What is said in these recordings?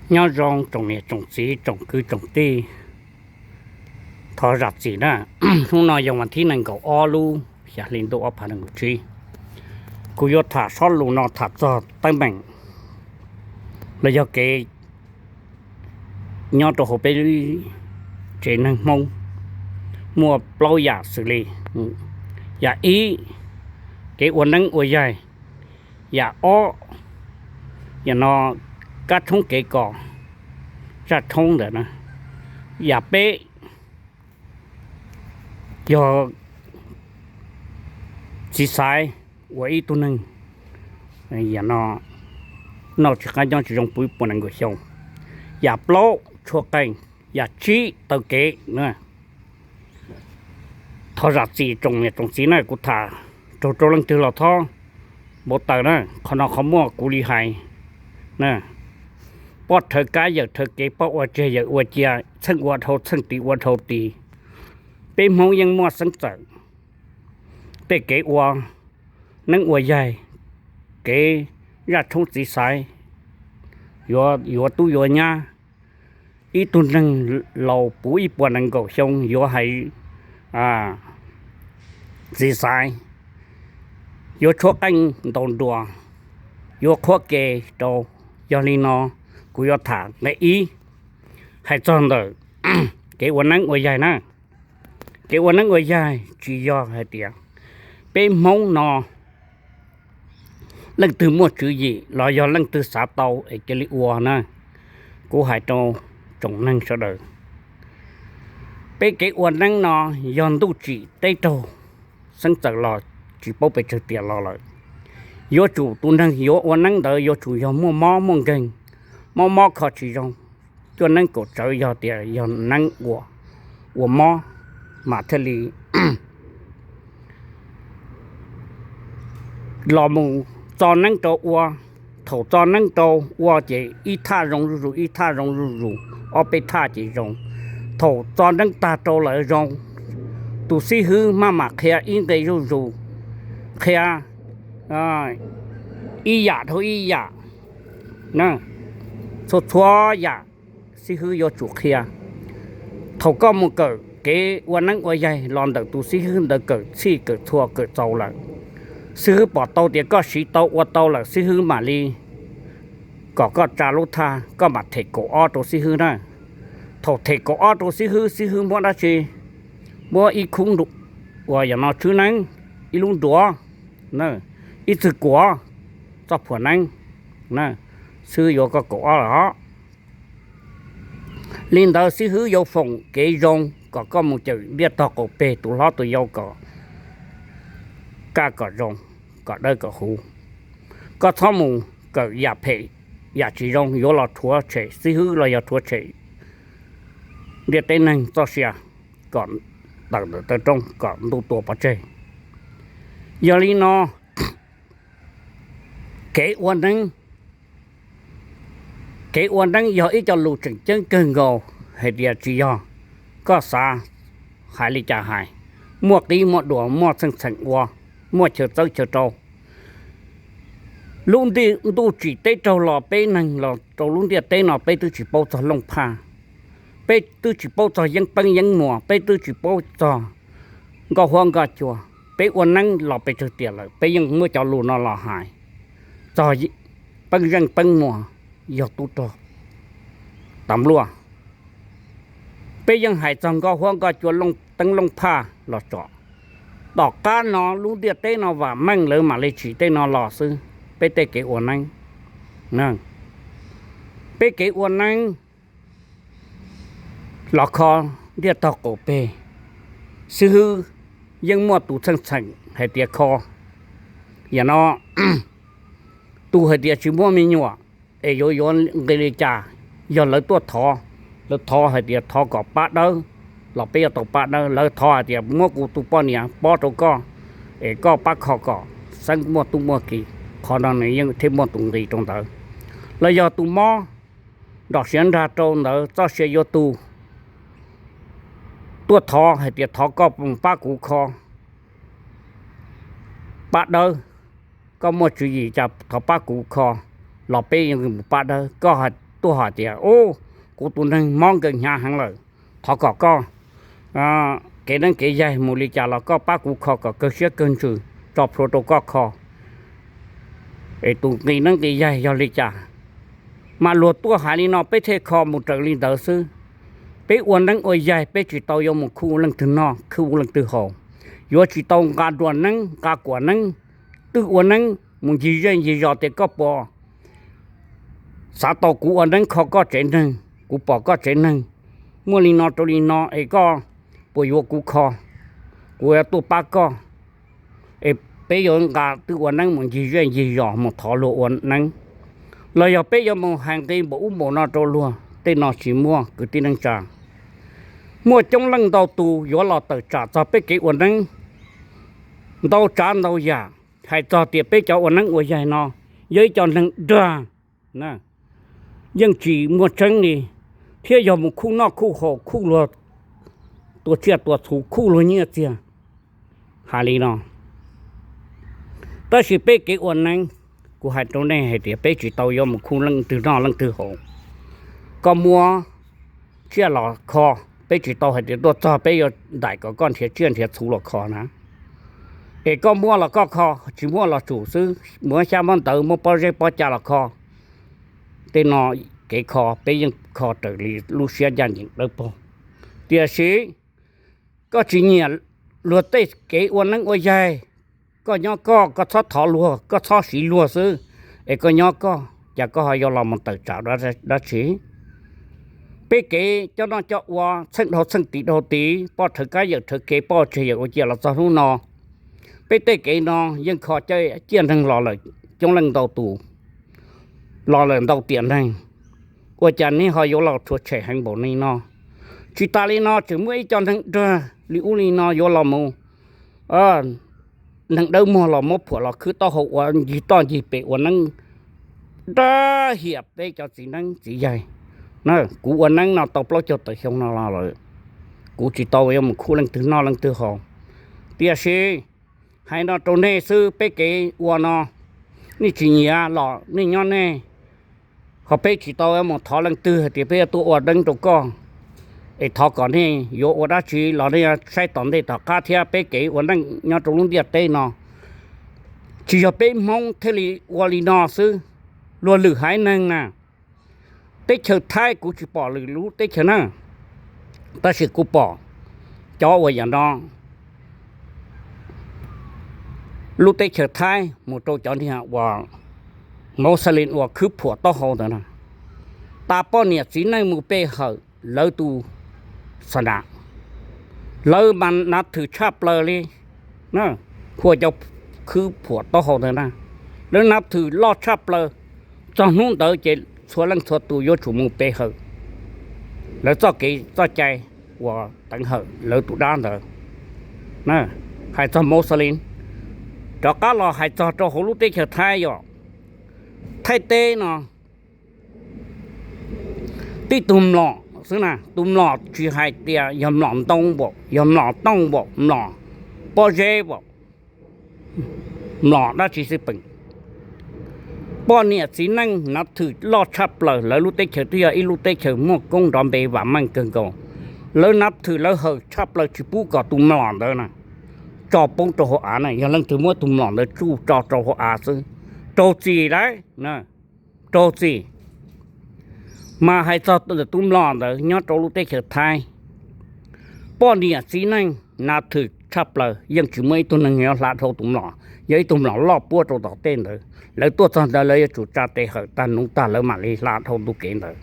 Nyob zoo tsoom niam tsoom txiv tsoom kwv tsoom tij, thov zam txim na. Hnub no yog vas thib nees nkaum ob lub xya hli ntuj ob phav nees nkaum tsib. Kuv yuav tham sob lus no tham txog teeb meem los yog kev nyob rau hauv peb tsev neeg Hmoob muaj plaub yam xws li: yam ib, kev ua neeb ua yaig; yam ob, yam no kab tshoob kev kos, zaj tshoob ntawd na; yam peb, yog txiv xaiv ua ib tug neeg, yam no noj tsis qab nyob tsis zoo puv ib puas nees nkaum xyoo; yam plaub, tshuab qeej; yam tsib, taw kev. Thov zam txim tsoom niam tsoom txiv na, kuv tham raug rau leej twg los thov npau taws na, qhov no qhov muaj kuv li hais na. Poj rhawv kab yawm rhawv kev, poj ua tseg yawm ua cia, txheej ua dhau txheej, tis ua dhau tis. Peb Hmoob yeej muaj xeeb txawm, tej kev ua neeb ua yaig, kev zaj tshoob txiv xaiv, yuav tub yuav nyab. Ib tug neeg laus puv ib puas nees nkaum xyoo yuav hais txiv xaiv, yuav tshuab qeej ntaus nruas, yuav qhuab ke rau. Yog li no, kuv yuav tham nqe ib, hais txog ntawm kev ua neeb ua yaig na. Kev ua neeb ua yaig tsis yog hais tias peb Hmoob no leej twg muaj tswv yim los yog leej twg xav tau es cia li ua na. Kuv hais rau tsoom neeg sawv daws, peb kev ua neeb no yog ntuj tsim teb raug, xeeb txawm los tsis paub pes tsawg tiam los lawm. Yuav tsum tus neeg yuav ua neeb ntawd yuav tsum yog muaj mob muaj nkeeg, mob mob kho tsis zoo. Cuaj neeb kaum tsawv yog tias yog neeb ua, ua mob mas thiaj li los mus txo neeb rau ua. Thaum txo neeb rau ua ces ib thaj zoo zuj zus, ib thaj zoo zuj zus, ob peb thaj ces zoo. Thaum txo neeb tag rau lawm zoo, tus xib hwb maj mam qhia ib nqe zuj zus, qhia ib yam dhau ib yam, txhua txhua yam xib hwb yuav tsum qhia. Thaum koj mus kawm kev ua neeb ua yaig los ntawm tus xib hwb ntawd kawm txhij kawm txhua kawm txaus lawm, xib hwb pom tau tias koj siv tau ua tau lawm, xib hwb mam li kom koj tsa lub thaj, koj mam them kaum ob rau xib hwb na. Thaum them kaum ob rau xib hwb, xib hwb muab dab tsi? Muab ib khub uas yog no tswb neeb, ib lub nruas, ib txwg kuam, txoj phuam neeb, xib hwb yuav koj kaum ob lawm os. Li ntawd xib hwb yuav foom kev zoo kom koj mus cawm ntiaj tog qaum peg, tus hlob tus yau kom kaj kom zoo, kom dawb kom huv. Koj txhob mus kawm yam phem, yam tsis zoo yuav los rhuav tshem xib hwb los yog rhuav tshem ntiaj teb neeg txoj sia kom tawm ntawm taw roob kom ntuj tua pov tseg. Yog li no, kev ua neeb, kev ua neeb yog ib co lus tseem ceeb kawg nkaus hais tias tsis yog koj xav hais li cas hais, muaj qib muaj dua, muaj txheej txheem ua, muaj chaw txawb chaw rau. Lub ntuj tsim teb raug los peb neeg los rau lub ntiaj teb no peb twb tsis paub txog looj phaj, peb twb tsis paub txog yeeb peeb yeeb muas, peb twb tsis paub txog nkoj huab nkoj cua. Peb ua neeb los pes tsawg tiam lawm peb yeej muab cov lus no los hais txog peeb zeej peeb muas, yog tub rog tas npluaj. Peb yeej hais txog nkoj huab nkoj cua, looj teeb looj phaj los tso. Tom qab no lub ntiaj teb no vam meej lawv mam li tsim tej no los xwb. Peb tej kev ua neeb, peb kev ua neeb los kho ntiaj tog qaum peg, xib hwb yeej muaj tus txheej txheem hais tias kho. Yam no tus hais tias tsis muaj me nyuam es yuav yuav nqi li cas, yog lawv tuaj thov, lawv thov hais tias thov kom pab dawb los peb yuav tau pab dawb. Lawv thov hais tias muab kuv tus poj niam pob rau koj es koj pab kho kom xeeb muaj tub muaj ki, qhov no nws yeej thiaj muaj tus nqi rau ntawd. Los yog tus mob nrom siav nrag rau ntawd txoj sia yuav tu, tuaj thov hais tias thov koj mus pab kuv kho, pab dawb, koj muaj tswv yim cas thov pab kuv kho, los peb yeej mus pab dawb. Koj tuaj hais tias, Ub, kuv tus neeg mob nkeeg hnyav heev lawm, thov kom koj kev neeb kev yaig mus li cas los koj pab kuv kho kom kawg siab kawg ntsws tso plhuav rau koj kho es tus nqi neeb nqi yaig yog li cas. Mas luag tuaj hais li no peb thiaj kho mus raws li ntawd xwb. Peb ua neeb ua yaig peb tsis tau yuav mus khuj leej twg noj khuj leej twg haus, yuav tsis tau nqa dua neeb nqa kuam neeb, twb ua neeb mus ncig zej ncig zos tias koj puas xav tau kuv ua neeb kho koj tsev neeg, kuv pom koj tsev neeg muaj li no rau li no es koj puas yuav kuv kho, kuv yuav tuaj pab koj. Es peb yuav nqa twb ua neeb mus ncig zej ncig zos mus thov luag ua neeb, los yog peb yuav mus hais nqi npaum ub npaum no rau luag, tej no tsis muaj kwv tij neej tsa. Muaj coob leej ntau tus yuav los tawm tsam txog peb kev ua neeb ntau tsav ntau yam. Hais txog tias peb cov ua neeb ua yaig no yog ib co neeg dag, yeej tsis muaj tseeb li, thiab yog mus khuj noj khuj haus, khuj luag tua tsiaj tua txhu, khuj luag nyiaj txiag, hais li no. Tab sis peb kev ua neeb, kuv hais rau nej hais tias peb tsis tau yuav mus khuj leej twg noj leej twg haus. Koj muab tsiaj los kho, peb tsis tau hais tias tuaj txog peb yuav ntaim kom koj nrhiav tsiaj nrhiav txhu los kho na. Es koj muab los koj kho, tsis muab los tsum xwb, muab xyab muab ntawv muab pob zeb pob ca los kho. Tej no kev kho peb yeej kho raws li lub siab ncaj ncees dawb paug. Tiam sis koj tsis nyiam luag tej kev ua neeb ua yaig, koj nyob koj, koj txhob thov luag, koj txhob siv luag xwb, es koj nyob koj, cas koj ho yuav los mus tawm tsam dab tsi? Peb kev coj noj coj ua txheej dhau txheej tim dhau tid, poj rhawv kab yawm rhawv kev, poj tseg yawm ua cia los txog hnub no. Peb tej kev no yeej kho ciaj neeg los lawm coob leej ntau tus, los lawm ntau tiam neeg. Ua cas nej ho yuav los rhuav tshem heev npaum li no? Tsis tas li no tseem muaj ib co neeg dag li ub li no yuav los mus, neeg dawb muag los muab phuam los khwb taub hau ua ncig toj ncig pes ua neeb, dag hiam peb cov txiv neeb txiv yaig. Kuv ua neeb no tau plaub caug tawm xyoo no los lawm, kuv tsis tau yuav mus khuj leej twg noj leej twg haus. Tiam sis hais no rau nej xwb, peb kev ua no nej tsis nyiam los nej nyob nej, ho peb tsis tau yuav mus thov leej twg hais tias peb yuav tuaj ua neeb rau koj, es thov kom nej yuav ua dab tsi los nej saib tom ntej tom qab thiab. Peb kev ua neej nyob rau lub ntiaj teb no tsis yog peb Hmoob thiaj li ua li no xwb, luag lwm haiv neeg na. Teb chaws Thaib kuv tsis pom lwm lub teb chaws na, tab sis kuv pom cov uas yam no, lub teb chaws Thaib mus rau cov niag uas Moslem uas khwb phuam taub hau ntawd na, tas poj niam txiv neej mus pe hawm lawv tus xa na, lawv mas nab thwm tshaj plaws li. Hu ua cov khwb phuam taub hau ntawd na, lawv nab thwm loj tshaj plaws. Txog hnub ntawd ces txhua leej txhua tus yuav tsum mus pe hawm lawv txoj kev txoj cai uas teev hawm lawv tus dab ntawd. Hais txog Moslem, rov qab los hais txog rau hauv lub teb chaws Thaib yom, Thaib teb no tib tug mlom xwb na, tus mlom tsis hais tias yog mlom ntoo npaum, yog mlom tooj npaum, mlom pob zeb npaum, mlom dab tsi xwb peem, poj niam txiv neej nab thwm loj tshaj plaws. Lawv lub teb chaws twb yog ib lub teb chaws muaj koob nrov npe vam meej kawg nkaus, lawv nab thwm lawv hawm tshaj plaws tsis pub kom tus mlom ntawd na tso poob rau hauv av na. Yog leej twg muab tus mlom ntawd tsuj tso rau hauv av xwb, raug txim lauj, raug txim. Mas hais txog tus mlom ntawd nyob rau lub teb chaws Thaib, poj niam txiv neej nab thwm tshaj plaws, yeej tsis muaj ib tug neeg yuav hla dhau tus mlom. Yog ib tug mlom loj puab rau tom tej ntawd, lawv tuaj txog ntawd lawv yuav tsum tsa tes hawm tag nuv tag lawv mam li hla dhau ntu kev ntawd.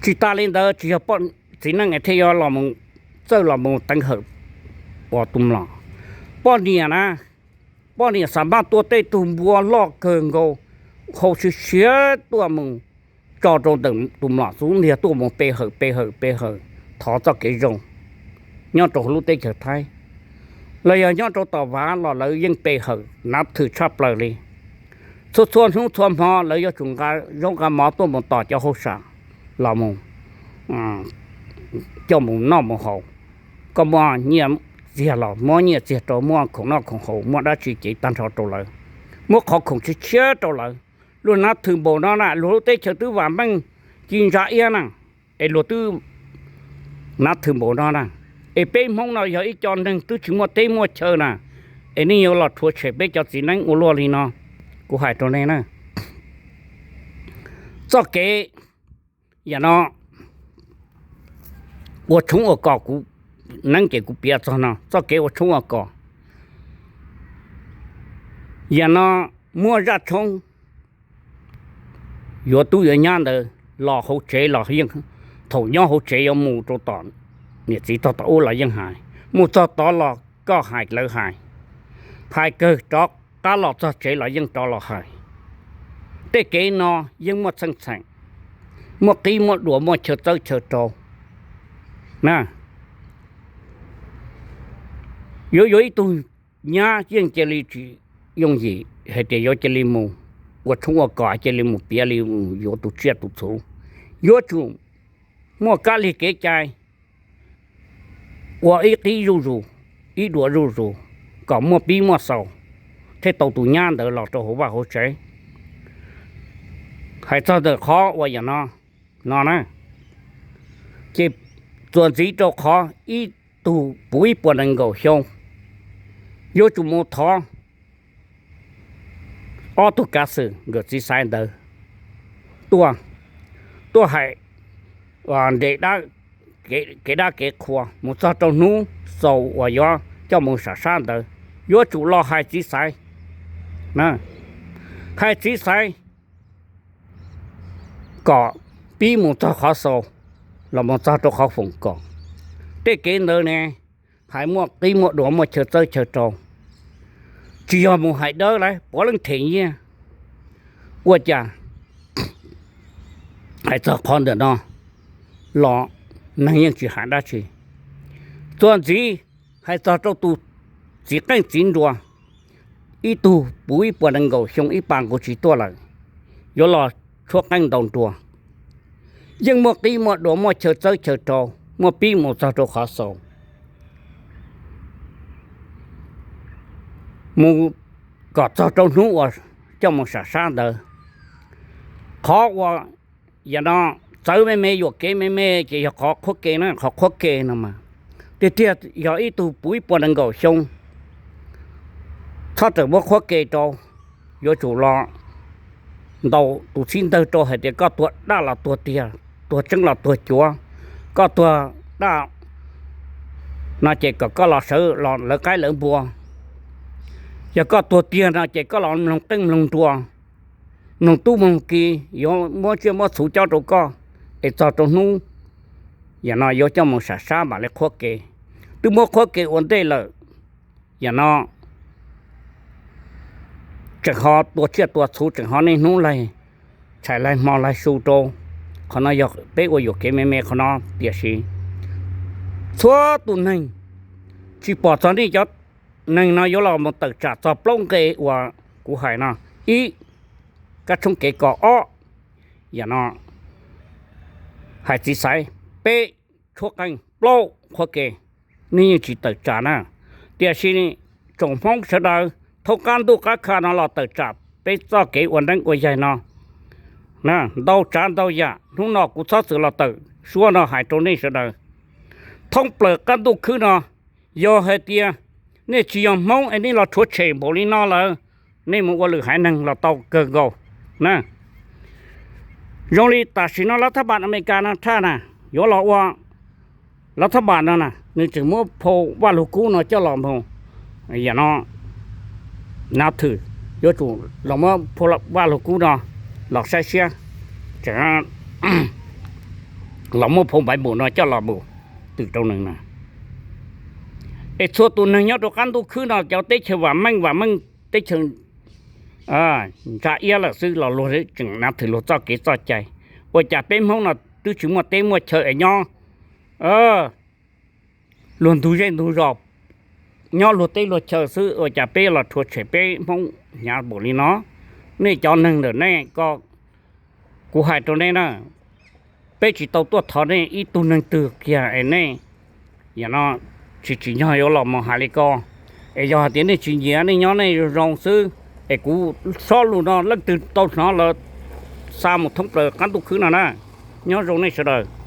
Tsis tas li ntawd tsis yog poj txiv neej thiaj yuav los mus txawj los mus teev hawm ua tus mlom. Poj niam na, poj niam xam maj tua tej tug npua loj kawg nkaus, hau siav siav tuaj mus tso rau ntawm tus mlom xub ntiag tuaj mus pe hawm pe hawm pe hawm thov txoj kev zoo nyob rau lub teb chaws Thaib, los yog nyob rau tom Vav los lawv yeej pe hawm nab thwm tshaj plaws li. Txhua txhua hnub txhua hmo lawv yuav tsum nqa zaub nqa mov tuaj mus tos cov hauj sam los mus coj mus noj mus haus. Koj muaj nyiaj txiag los muab nyiaj txiag rau, muaj khoom noj khoom haus, muaj dab tsi cev tag nrho rau lawv, muab qhov khoom tshiab tshiab rau lawv. Luag nab thwm npaum no na luag lub teb chaws twb vam meej, ci ntsa iab na, es luag twb nav thwm npaum no na, es peb Hmoob no yog ib co neeg twb tsis muaj teb muaj chaw na, es nej yuav los rhuav tshem peb cov txiv neeb ua luaj li no. Kuv hais rau nej na, txoj kev yam no ua tshoob ua kos, kuv neeb ces kuv piav txog no, txoj kev ua tshoob ua kos, yam no muaj zaj tshoob yuav tub yuav nyab ntawd los hauv tsev los yeej, thaum nyob hauv tsev yuav mus rau tom niam txiv tog tom ub los yeej hais, mus txog tod los koj hais lawv hais, hais kawg rov qab los txog tsev los yeej rov los hais. Tej kev no yeej muaj txheej txheem, muaj qib muaj dua, muaj chaw txawb chaw rau na. Yuav yuav ib tug nyab yeej cia li tsis yooj yim hais tias yuav cia li mus ua tshoob ua kos, cia li mus piav li yuav tus tsiaj tus txhu. Yuav tsum muaj kab lig kev cai, ua ib qib zuj zus, ib dua zuj zus, kom muaj pib muaj xaus, thiaj tau tus nyab ntawd los rau hauv vaj hauv tsev. Hais txog ntawm qhov uas yam no, no na, ces txuas ntxiv rau qhov ib tug puv ib puas nees nkaum xyoo yuav tsum mus thov ob tug kav xwm nkawm txiv xaiv ntawd tuaj, tuaj hais nres dab, kev dab kev qhua mus txog rau hnub xaus uas yuav coj mus sam sab ntawd, yuav tsum los hais txiv xaiv, hais txiv xaiv kom pib mus txog qhov xaus los mus txog rau qhov foom kom. Tej kev ntawd ne, hais muaj qib muaj dua, muaj chaw txawb chaw rau, tsis yog mus hais dawb lawm puav leej them nyiaj. Ua cas hais txog qhov ntawm no los neeg yeej tsis hais dab tsi. Txuas ntxiv hais txog rau tus txiv qeej txiv nruas, ib tug puv ib puas nees nkaum xyoo ib pas nkaus tsis tuaj lawm, yuav los tshuab qeej ntaus nruas, yeej muaj qib muaj dua, muaj chaw txawb chaw rau, muaj pib mus txog rau qhov xaus, mus kom txog rau hnub uas coj mus sam sab ntawd. Qhov uas yam no txawv me me, yuam kev me me ces yog qhov qhuab ke na, qhov qhuab ke no mas tiag tiag yog ib tug puv ib puas nees nkaum xyoo txhob rawm muab qhuab ke rau, yuav tsum los ntaus tus txhib ntawg rau hais tias koj tuag daj los tuag tiag, tuag tseeb los tuag cuav. Koj tuag daj no ces kom koj los sawv los lawv qaib lawv npua. Yog koj tuag tiag no ces koj los mloog qeej mloog nruas, mloog tub mloog ki, yuav muab tsiaj muab txhu cob rau koj, es txog rau hnub yam no yuav coj mus sam sab mam li qhuab ke. Twb muab qhuab ke ua ntej lawm, yam no tseem ho tua tsiaj tua txhu, tseem ho niaj hnub laig tshais laig hmo laig su rau. Qhov no yog peb ua yuam kev me me qhov no, tiam sis txhua tus neeg tsis pom txog nej cov neeg no yuav los mus tawm tsam txog plaub nqe uas kuv hais no. Ib, kab tshoob kev kos. Ob, yam no hais txiv xaiv. Peb, tshuab qeej. Plaub, qhuab ke. Nej yeej tsis tawm tsam na, tiam sis tsoom Hmoob sawv daws thoob qab ntuj qab kha no los tawm tsam peb txoj kev ua neeb ua yaig no ntau tsav ntau yam. Hnub no kuv txhob txwm los tawm suab no hais rau nej sawv daws thoob plaws qab ntuj khwb no. Yog hais tias nej tsis yog Hmoob es nej los rhuav tshem npaum li no lawm, nej mus ua lwm haiv neeg los tau kawg nkaus na. Zoo li tam sim no lav thab npas Amelikas no tshaj na, yuav los ua lav thab npas no na, nws tseem muab phau Vaj Lug Kub no coj los mus, yam no nav thwm, yuav tsum los muab phau Vaj Lug Kub no los saib siab, tseem los muab phau npaiv mus no coj los mus twm rau nws na. Es txhua tus neeg nyob rau qab ntuj khwb no cov teb chaws vam meej vam meej, teb chaws ntsa iab lawm xwb los luag tseem nav thwm luag txoj kev txoj cai. Ua cas peb Hmoob no twb tsis muaj teb muaj chaw es nyob luag ntug zej ntug zos, nyob luag teb luag chaw xwb, ua cas peb los rhuav tshem peb Hmoob hnyav npaum li no? Nej cov neeg ntawm nej ko, kuv hais rau nej na, peb tsis tau tuaj thov nej ib tug neeg twg kiag es nej yam no tsis tsim nyog yuav los mus hais li ko. Es yog hais tias nej tsis nyiam, nej nyob nej zoo zoo xwb, es kuv sob lus no leej twg tau hnov lawm xa mus thoob plaws qab ntuj khwb no na. Nyob zoo nej sawv daws.